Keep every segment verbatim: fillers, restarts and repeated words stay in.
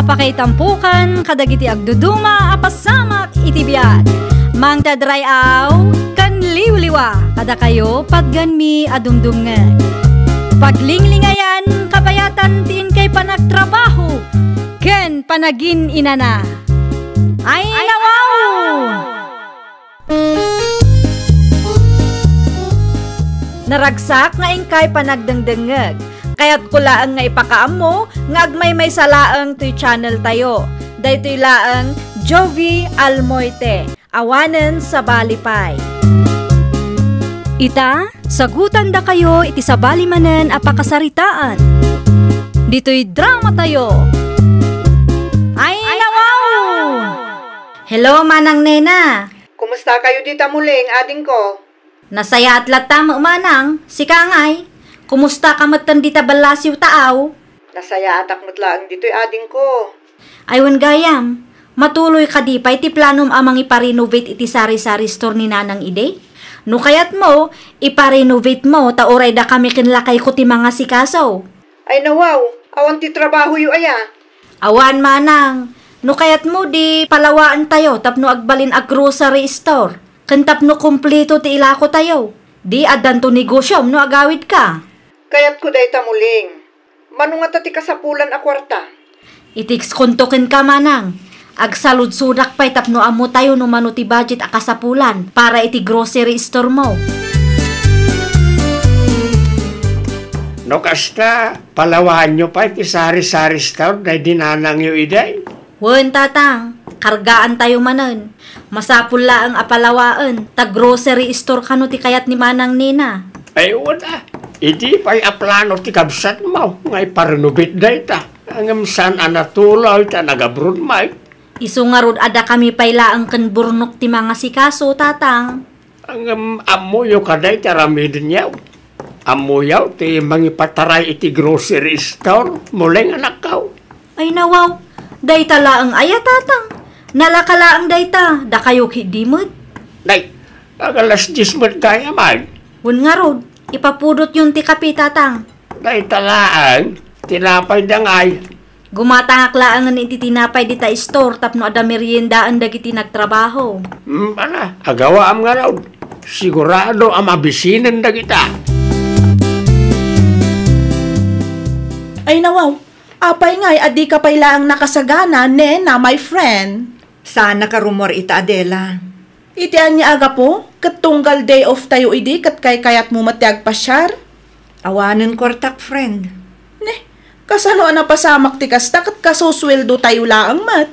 Pakaitampokan kadagiti agduduma a pasamak iti biag. Mangted ray-aw ken liwliwa kadakayo patganmi a dumdumngeg. Paglinglingayan kabayatan ti inkay panagtrabaho ken panagin-inana. Ay, nawaw! Naragsak nga inkay panagdengdengngeg. Kayatko laeng nga ipakaammo nga agmaymaysa laeng toy channel tayo. Daytoy laeng Jovie Almoite, awanen sabali pay. Ita, sagutandakayo iti sabali manen a pakasaritaan. Ditoy drama tayo. Ay, nawaw! Hello, Manang Nena. Kumusta kayo dita, Muling, adingko? Nasayaat latta, Manang. Sika ngay, kumusta ka metten dita ballasiw taaw? Nasayaatak met laeng ditoy, adingko. Ay, wen gayam, matuloy kadi pay ti planom a mangipa-renovate iti sari-sari store ni Nanang idi? No kayatmo, ipa-renovate mo ta uray dakami ken lakayko ti mangasikaso. Ay, nawaw, awan ti trabahoyo aya? Awan, Manang. No kayatmo, di palawaentayo tapno agbalin a grocery store. Ken tapno kumpleto ti ilakotayo, di addanto negosiom no agawidka. Kayatko dayta, Muling. Mano ngata ti kasapulan a kuarta? I-textkonto kenka, Manang. Agsaludsodak pay tapno ammotayo no mano ti budget a kasapulan para iti grocery store mo. No kasta, palawaanyo pay ti sari-sari store daydi nanangyo idi? Wen, Tatang, kargaantayo manen. Masapul laeng a palawaen ta grocery store kano ti kayat ni Manang Nena. Ay, wen a. Idi pay a plano ti kabsatmo nga ipa-renovate dayta. Ngem saan a natuloy ta nag-abroad met. Isu ngarud a dakami pay laeng ken Burnok ti mangasikaso, Tatang. Ngem ammoyo kadi ti aramidenyo? Ammoyo ti mangipataray iti grocery store, Muling, anakko? Ay, nawaw, dayta laeng aya, Tatang? Nalaka laeng dayta, dakayo ketdi met. Nay, ag-alas dies met gayam. Wen ngarud, ipapudotyon ti kape, Tatang. Dayta laeng, tinapay dangay. Gumatangak laengen iti tinapay dita store tapno adda meriendaen dagiti nagtrabaho. Hmm, ala, agawaam ngarud. Sigurado a mabisinen dagita. Ay, nawaw, apay ngay a dika pay laeng nakasagana, Nena, my friend? Saannaka rummuar ita, Adela. Iti ania a gapu, ket tunggal day off tayo idi ket kaykayatmo met ti agpasiar? Awanen kuartak, friend. Ne, kasano a napasamak ti kasta ket kasusueldo tayo laeng met?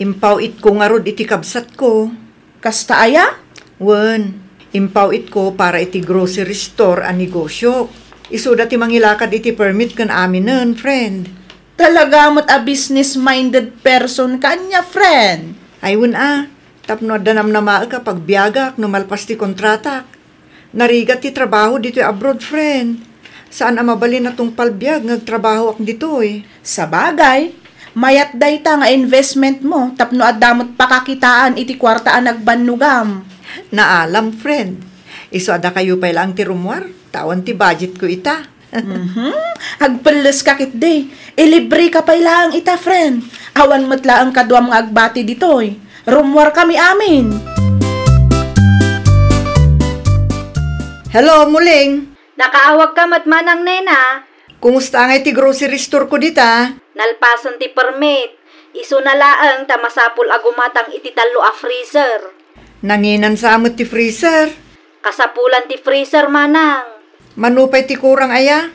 Impaw-itko ngarud iti kabsatko. Kasta aya? Wen, impaw-itko para iti grocery store a negosiok. Isuda ti mangilakad iti permit ken aminen, friend. Talaga met a business-minded person ka ania, friend. Ay, wen a, tapno adda namnamaek a pagbiagak no malpas ti kontratak. Narigat ti trabaho ditoy abroad, friend. Saan a mabalin a tungpal biag nga agtrabahoak ditoy. Sabagay, mayat dayta nga investment mo tapno adda met pakakitaan iti kuarta a nagbannogam. Naalam, friend. Isu a dakayo pay laeng ti rummuar, ta awan ti budgetko ita. Mhm. Agpelles ka ketdi. Ilibre ka pay laeng ita, friend. Awan met laeng kaduam nga agbati ditoy. Rummuar kami amin. Hello, Muling. Nakaawag ka met, Manang Nena. Kumusta ngay ti grocery store ko dita? Nalpasen ti permit. Isuna laeng ta masapul a gumatang iti tallo a freezer. Nanginan sa met ti freezer? Kasapulan ti freezer, Manang. Mano pay ti kurang aya?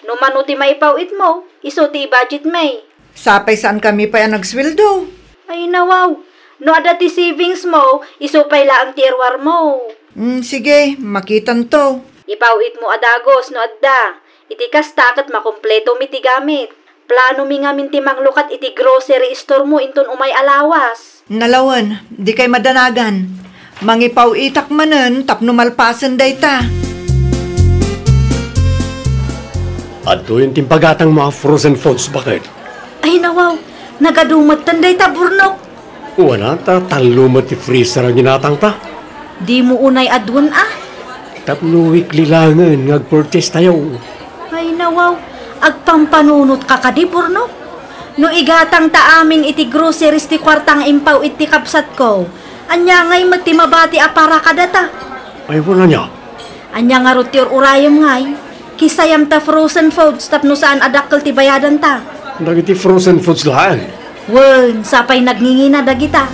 No mano ti maipaw-itmo, isu ti i-budget mi. Sapay saan kami pay a nagsueldo. Ay, nawaw. No adda ti savings mo, isu pay laeng ti iruar mo. Hmm, sige, makitanto. Ipaw-itmo a dagus no adda. Iti kasta ket makumpleto mi ti gamit. Plano mi ngamin ti manglukat iti grocery store mo inton umay a lawas. Nalawen, dikay madanagan. Mangipaw-itak manen tapno malpasen dayta. Adtoyen ti impagatangmo a frozen foods, baket. Ay, nawaw, nagadu metten dayta, Burnok. Wen a, ta tallo met ti freezer a ginatangta. Dimo unay aduen a? Tapno weekly laengen nga agpurchase tayo. Ay, nawaw, agpampanunotka kadi, Burnok? No igatangta amin iti groceries ti kuarta nga impaw iti kabsatko, ania ngay met ti mabati a para kadata? Ay, wen ania? Ania ngarud ti ur-urayem ngay? Kisayam ta frozen foods tapno saan a dakkel ti bayadanta. Dagiti frozen foods laeng. Wen, sapay nagngingina dagita.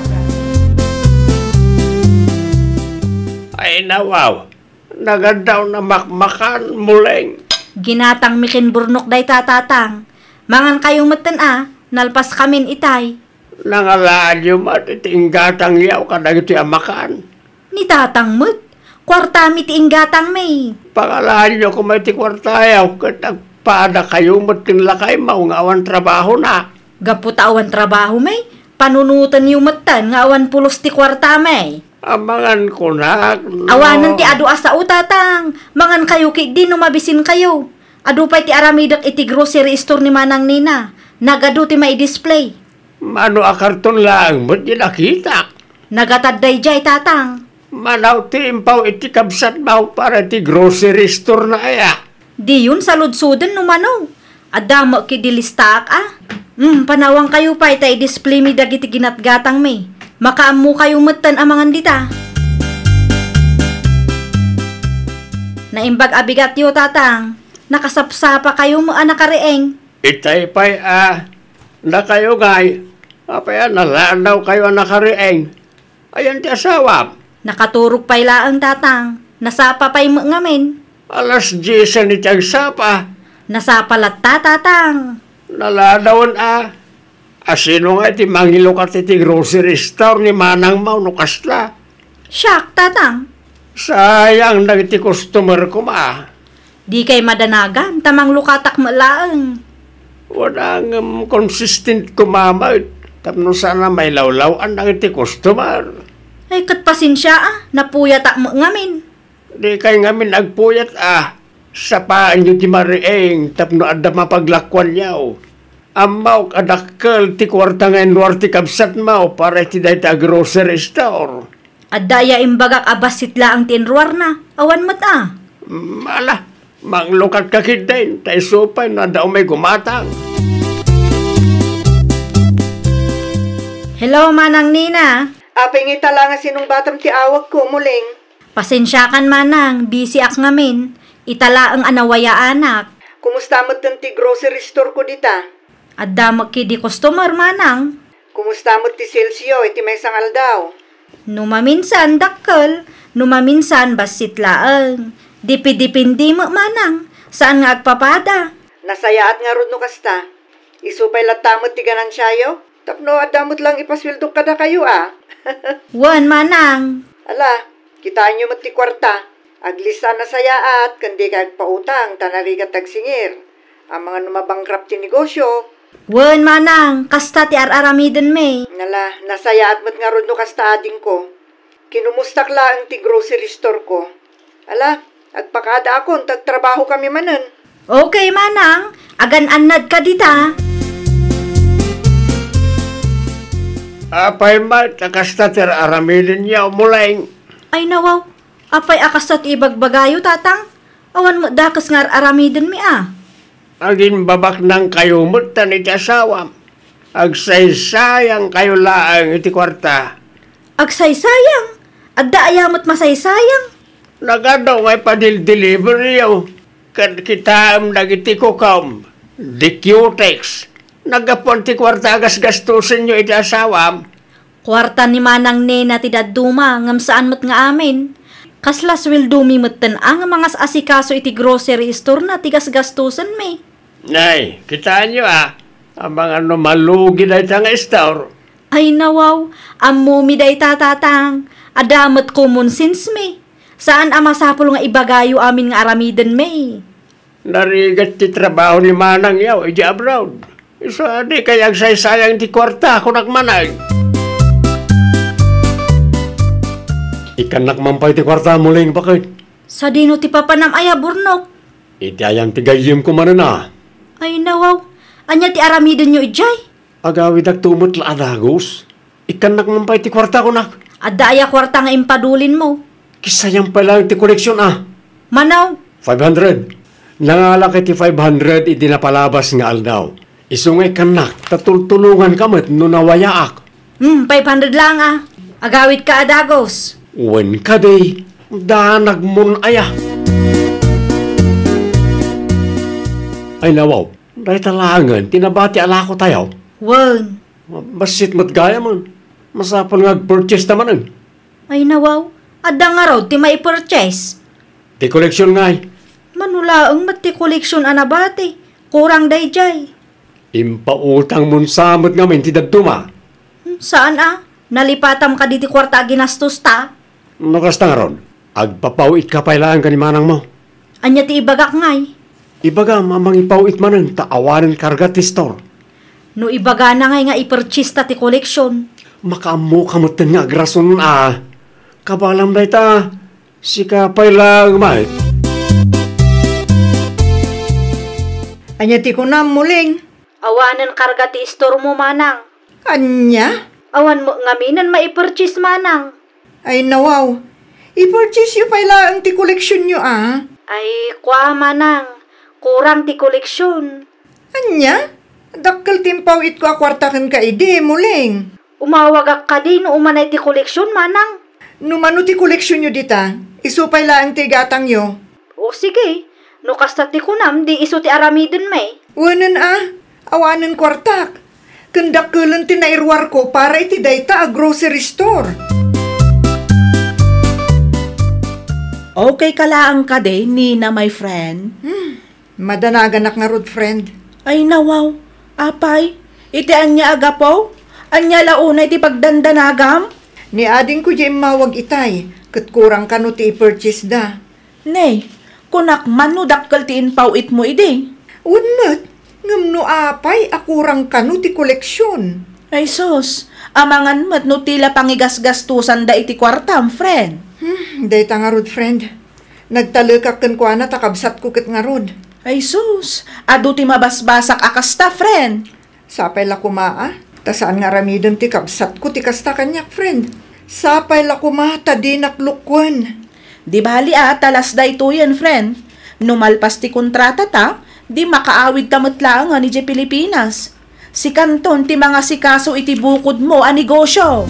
Ay, nawaw. Nagaddaw na makmakan, Muleng. Ginatangmi ken Burnok dayta, Tatang. Mangankayo metten a, nalpaskamin itay. Nangalaanyo met iti inggatangyaw kadagitoy a makan. Ni Tatang met, kuartami ti inggatangmi. Pangalaanyo koma iti kuartayaw ket agpadakayo met ken lakaymaw nga awan trabahona. Gapu ta awan trabahomi, panunotenyo metten nga awan pulos ti kuartami. Amangan kunak, no? Awanen ti adu a sao, Tatang. Mangankayo ketdi no mabisinkayo. Adu pay ti aramidek iti grocery store ni Manang Nina. Nagadu ti maidisplay. Mano a karton laeng met ti nakitak? Nagatad daydiay, Tatang. Manaw ti impaw iti kabsatmaw para iti grocery store na aya? Diyon saludsoden no mano. Adda met ketdi listaak a. Hmm, panawankayo pay ta i-display mi dagiti ginatgatangmi. Makaammokayo metten a mangan dita. Naimbag a bigatyo, Tatang. Nakasapsapakayo met a nakariing. Itay pay a, dakayo ngay, apay a naladaw kayo a nakariing? Ayan ti asawam? Nakaturog pay laeng, Tatang. Nasapa pay met ngamin. Alas diesen iti agsapa. Nasapa latta, Tatang. Naladawen a. Asino nga iti mangilukat iti grocery store ni manangmaw no kasta? Siak, Tatang. Sayang dagiti customer koma. Dikay madanagan, ta manglukatak met laeng. Wada ngem consistent koma met, tapno saan a mailawlaw-an dagiti customer. Ay, ket pasensia a, napuyatak met ngamin. Dikay ngamin agpuyat a, sapaenyo ti mariing tapno adda mapaglakuanyo. Ammok a dakkel ti kuarta nga inruar ti kabsatmo para iti dayta a grocery store. Adda aya imbagak a bassit laeng ti inruarna? Awan met a. Mm, ala, manglukatka ketdin, ta isu pay no adda umay gumatang. Hello, Manang Nina. Apay nga ita la nga sinungbatam ti awagko, Muleng? Pasensiakan, Manang, busy ak ngamin. Ita laeng a nawayaanak. Kumusta metten ti grocery store ko dita? Adda met ketdi customer, Manang. Kumusta met ti salesyo iti maysa nga aldaw? No maminsan, dakkel. No maminsan, bassit laeng. Dipidipindi met, Manang. Saan nga agpapada. Nasayaat ngarud no kasta. Isu pay latta met ti ganansiayo. Tapno adda met laeng ipasueldok kadakayo a. Wen, Manang. Ala, kitaenyo met ti kuarta. Aglista a nasayaat ken dikay agpautang ta narigat ti agsingir. Amangan no mabankrupt ti negosyo. Wen, Manang, kasta ti ar-aramidenmi. Nala, nasayaat met ngarud no kasta, adingko. Kinumustak laeng ti grocery store ko. Ala, agpakadaakon ta agtrabahokami manen. Okay, Manang. Agan-annadka dita. Apay met a kasta ti ar-aramidenyo, Muleng? Ay, nawaw. Apay a kasta ti ibagbagayo, Tatang? Awan met dakes nga ar-aramidenmi a. Agimbabaknangkayo metten iti asawam. Agsaysayangkayo laeng iti kuarta. Agsaysayang? Adda aya met masaysayang? Nagadu nga ipadil-deliveryo. Ket kitaem dagiti kukom, di Cutex. Naggapuan ti kuarta a gasgastosenyo iti asawam. Kuarta ni Manang Nena ti dadduma, ngem saan met nga amin. Kasla sueldomi metten a nga mangas-asikaso iti grocery store-na ti gasgastosenmi. Nay, kitaenyo a, amangan no malugi dayta nga store. Ay, nawaw, ammomi dayta, Tatang. Adda met common sense-mi. Saan a masapul nga ibagayo amin nga aramidenmi. Narigat ti trabaho ni manangyaw idiay abroad. Isu a dikay agsaysayang ti kuarta, kunak manen. Ikkannak man pay ti kuarta, Muleng, baket. Sadino ti papanam aya, Burnok? Iti ayan ti gayyemko manen a. Ay, nawaw. Ania ti aramidenyo idiay? Agawidakto met la a dagus. Ikkannak man pay ti kuarta, kunak. Adda aya kuarta nga impadulinmo? Kisayam pay laeng ti koleksion a. Mano? Five hundred. Nangalak iti five hundred idi napalabas nga aldaw. Isu nga ikkannak, ta tultulonganka met no nawayaak. Hmm, five hundred lang a. Agawidka a dagus. Wen kadi, danagmon aya. Ay nawaw, dayta laengen ti nabati a lakotayo. Wen. Bassit met gayamen. Masapul nga agpurchase ta manen. Ay nawaw, adda ngarud ti maipurchase. Ti koleksion ngay. Mano laeng met ti koleksion a nabati. Kurang dayjay. Impautangmon sa met ngamin ti dadduma. Hmm, saan a? Nalipatam kadi ti kuarta a ginastosta? No kasta ngarud, agpapaw-itka pay laeng ken ni manangmo. Ania ti ibagak ngay? Ibagam a mangipaw-it manen ta awanen karga ti store. No ibagana ngay nga i-purchase ta ti koleksion. Makaammoka metten nga agrason a. Kabaelam dayta, sika pay laeng met. Ania ti kunam, Muling? Awanen karga ti istormo, manang. Ania? Awan met ngaminen maiperchis, manang. Ay, nawaw. Iperchisyo pay laeng ti koleksionyo, a? Ay, kua, manang. Kurang ti koleksion. Ania? Dakkel ti impaw-itko a kuarta kenka idi, Muling. Umawagak kadi no umanay ti koleksion, manang. No mano ti koleksionyo dita, isu pay laeng ti igatangyo. O, sige. No kasta ti kunam, di isu ti aramidenmi. Wenen a, awanen kuartak. Ken dakkelen ti nairuarko para iti dayta a grocery store. Okay ka laeng kadi, Nina, my friend? Hmm, madanaganak ngarud, friend. Ay, nawaw. Apay, iti ania a gapu? Ania la unay ti pagdandanagam? Ni adingko diay immawag itay, ket kurang kano ti i-purchase da. Ne, kunak man no dakkel ti impaw-itmo idi. Wen met, ngem no apay a kurang kano ti koleksion? Ay sus, amangan met no ti la pangigasgastusanda iti kuartam, friend. Hmm, dayta ngarud, friend. Nagtalekak kenkuana ta kabsatko ket ngarud. Ay sus, adu ti mabasbasak a kasta, friend. Sapay la koma a, ta saan nga aramiden ti kabsatko ti kasta kaniak, friend. Sapay la koma ta dinak lukuen. Di bali a, ta las daytoyen, friend. No malpas ti kontratata, di makaawidka met laengen idiay Pilipinas. Sikanton ti mangasikaso iti bukodmo a negosio.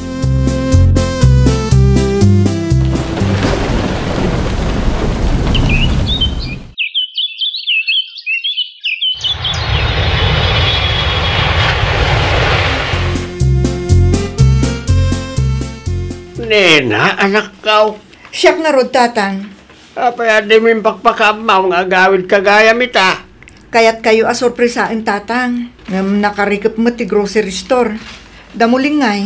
Nena, anakko. Siak ngarud, Tatang. Apay a dimo impakpakaammo nga agawidka gayam ita? Kayatkayo a sorpresaen, Tatang. Ngem nakarikep met ti grocery store. Da Muling ngay?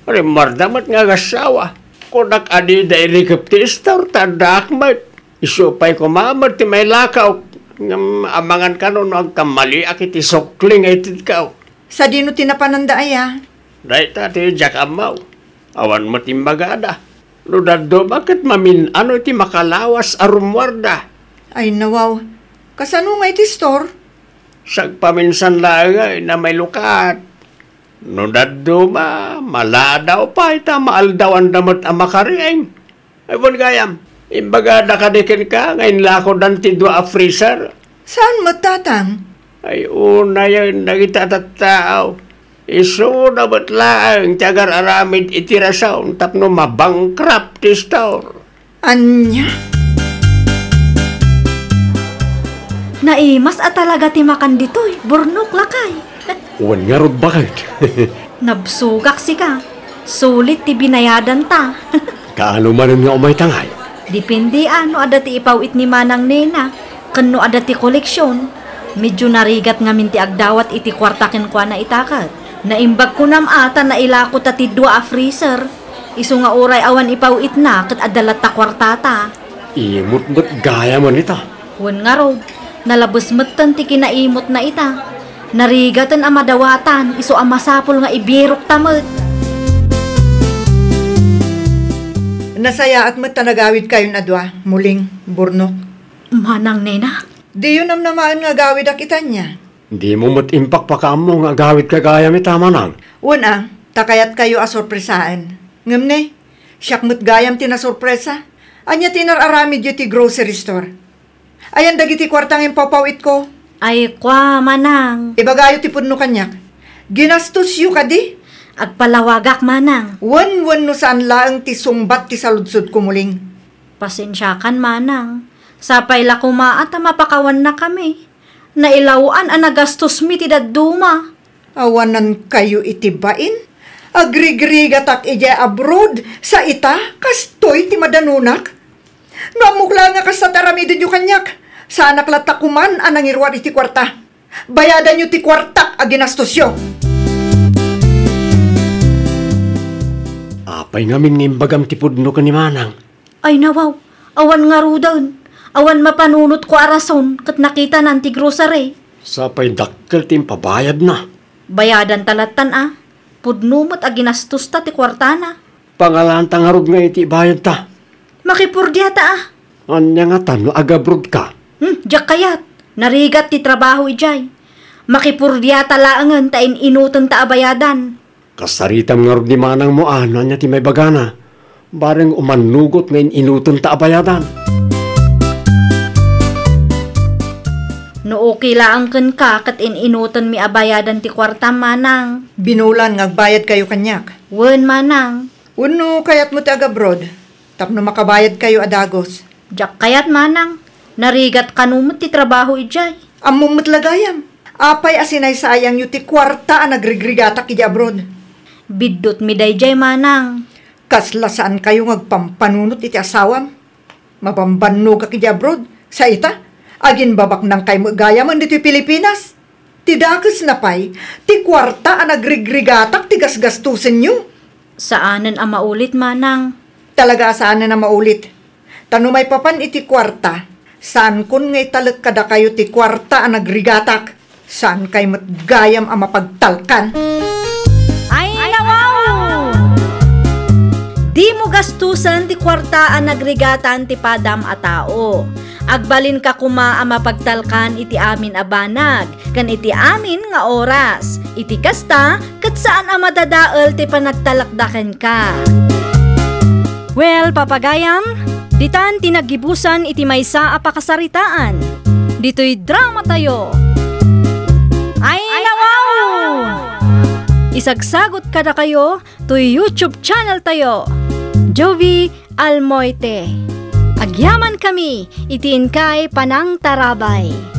Rimmuarda met nga agassawa. Kunak a dida irikep ti store, ta addaak met. Isu pay koma met ti mailakaw, ngem amangan kano no agkammaliak iti sukli nga itedkaw. Sadino ti napananda aya? Dayta ti diak ammo. Awan met imbagada. No dadduma ket mamin-ano iti makalawas a rummuarda. Ay, nawaw. Kasano nga iti store? Sagpaminsan laeng ay na mailukat. No dadduma, maladaw pay ta maaldawanda met a makariing. Ay, wen gayam, imbagada kadi kenka nga inlakodan ti dua a freezer? Saan met, Tatang? Ay, unayen dagiti a tattao. Isuna met laeng ti agar-aramid iti rason tapno mabankrupt ti store. Ania? Naimas a talaga ti makan ditoy, burnok, lakay. Wen ngarud, baket. Nabsogak sika. Sulit ti binayadanta. Kaano manen nga umayta ngay? Depende a no adda ti ipaw-it ni Manang Nena, ken no adda ti koleksion. Medyo narigat ngamin ti agdawat iti kuarta kenkuana ita ket. Naimbag kunam a ta nailako ta ti dua a freezer. Isu nga uray awan ipaw-itna ket adda latta kuartata. Imot met gayamen ita. Wen ngarud, nalabes metten ti kinaimotna ita. Narigaten a madawatan, isu a masapul nga ibirokta met. Nasayaat met ta nagawidkayon a dua, Muling, Burnok. Manang Nena? Diyo namnamaen nga agawidak ita nia? Dimo met impakpakaammo nga agawidka gayam ita, Manang. Wen a, ta kayatkayo a sorpresaen. Ngem ne, siak met gayam ti nasorpresa. Ania ti inar-aramidyo iti grocery store? Ayan dagiti kuarta nga impapaw-itko? Ay, kua, manang. Ibagayo ti pudno kaniak. Ginastosyo kadi? Agpalawagak, manang. Wen, wenno saan laeng ti sungbat ti saludsodko, Muling. Pasensiakan, manang. Sapay la koma a ta mapakawannakami. Nailaw-an a nagastosmi ti dadduma. Awanankayo iti bain? Agrigrigatak idiay abroad, sa ita, kastoy ti madanunak? No ammok laeng a kasta ti aramidenyo kaniak, saanak latta koman a nangiruar iti kuarta. Bayadanyo ti kuartak a ginastosyo. Apay ngamin nga imbagam ti pudno ken ni Manang? Ay, nawaw, awan ngaruden. Awan mapanunotko a rason ket nakitanan ti grocery. Sapay dakkel ti impabayadna. Bayadanta lattan a. Pudno met a ginastosta ti kuartana. Pangalanta ngarud nga iti ibayadta. Makipurdiata a. Ania ngata no agabrodka? Hmm, diak kayat. Narigat ti trabaho idiay. Makipurdiata laengen ta in-inutenta a bayadan. Kasaritam ngarud ni manangmo a no ania ti maibagana. Bareng umannugot nga in-inutenta a bayadan. No okay laeng kenka ket in-inutenmi a bayadan ti kuartam, manang. Binulan nga agbayadkayo kaniak. Wen, manang. Wenno kayatmo ti agabroad tapno makabayadkayo a dagus? Diak kayat, manang. Narigat kano met ti trabaho idiay. Ammom met la gayam. Apay a sinaysayangyo ti kuarta a nagrigrigatak idiay abroad? Biddutmi daydiay, manang. Kasla saankayo nga agpampanunot iti asawam? Mabambannogak idiay abroad. Sa ita, aginbabaknangkay met gayamen ditoy Pilipinas. Ti dakesna pay, ti kuarta a nagrigrigatak ti gasgastosenyo. Saanen a maulit, manang. Talaga a saanen a maulit. Ta no maipapan iti kuarta, saankon nga italek kadakayo ti kuarta a nagrigatak. Saankay met gayam a mapagtalkan. Ay, nawaw! Dimo gastusen ti kuarta a nagrigatan ti padam a tao. Agbalinka koma a mapagtalkan iti amin a banag ken iti amin nga oras. Iti kasta, ket saan a madadael ti panagtalekda kenka. Well, papagayam, ditan ti naggibusan iti maysa a pakasaritaan. Ditoy dramatayo. Ay, nawaw! Isagsagot kadakayo toy YouTube channeltayo, Jovie Almoite. Agyamankami iti inkay panangtarabay.